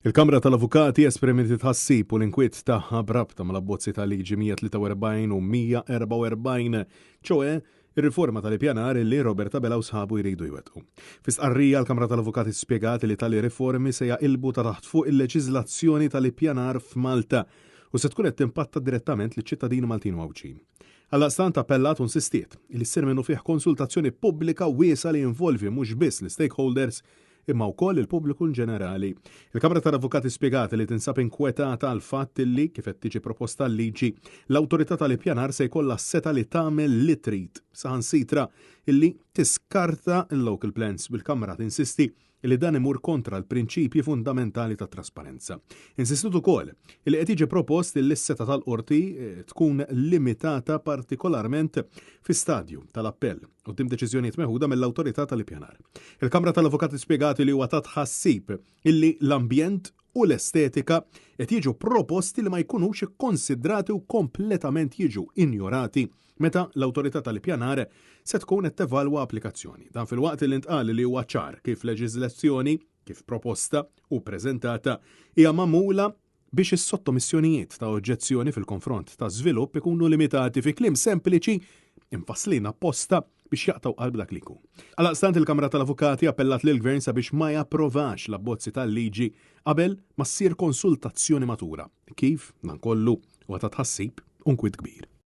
Il-Kamra tal-Avukati esprimiet it-tħassib u l-inkwiet tagħha b'rabta mal-abbozzi ta' liġi 143 u 144, ċoe ir-riforma tal-ippjanar li Robert Abela u sħabu jridu jwettqu. Fi stqarrija l-Kamra tal-Avukati spjegat li tali riformi se jaqilbu ta' taħt fuq il-leġiżlazzjoni tal-ippjanar f'Malta u se tkun qed timpatta direttament liċ-ċittadini Maltin u Għawdxin. Għaldaqstant appellat u nsistiet li ssir minnufih konsultazzjoni pubblika wiesgħa li jinvolvi mhux biss l-istakeholders imma wkoll il-pubbliku inġenerali. Il-Kamra tal-Avukati spjegat li tinsab inkwetata għall-fatt li, kif qed tiġi proposta l-liġi, l-Awtorità tal-Ippjanar se jkollha s-setgħa li tagħmel li trid, saħansitra illi tiskarta l-local plans, bil-Kamra tinsisti li dan imur kontra l-prinċipji fundamentali tat-trasparenza. Insistiet ukoll li qed jiġi propost li s-setgħa tal-qorti eh, tkun limitata partikolarment fi stadju tal-appell quddiem deċiżjonijiet meħuda mill-Awtorità tal-Ippjanar. Il-Kamra tal-Avukati spjegat li huwa ta' tħassib illi l-ambjent u l-estetika qed jiġu proposti li ma jkunux ikkonsidrati u kompletament jiġu injorati meta l-Awtorità tal-Ippjanar se tkun qed tevalwa applikazzjoni. Dan filwaqt li ntqal li huwa ċar kif leġiżlazzjoni kif proposta u preżentata hija magħmula biex is-sottomissjonijiet ta' oġġezzjoni fil-konfront ta' żvilupp ikunu limitati fi kliem sempliċi imfasslin apposta biex jaqtgħu qalb dak li jkun. Għalaqstant il-Kamra tal-Avukati appellat lill-Gvern sabiex ma japprovax l-abbozzi tal-liġi qabel ma ssir konsultazzjoni matura, kif dan kollu huwa ta' tħassib u nkwiet kbir.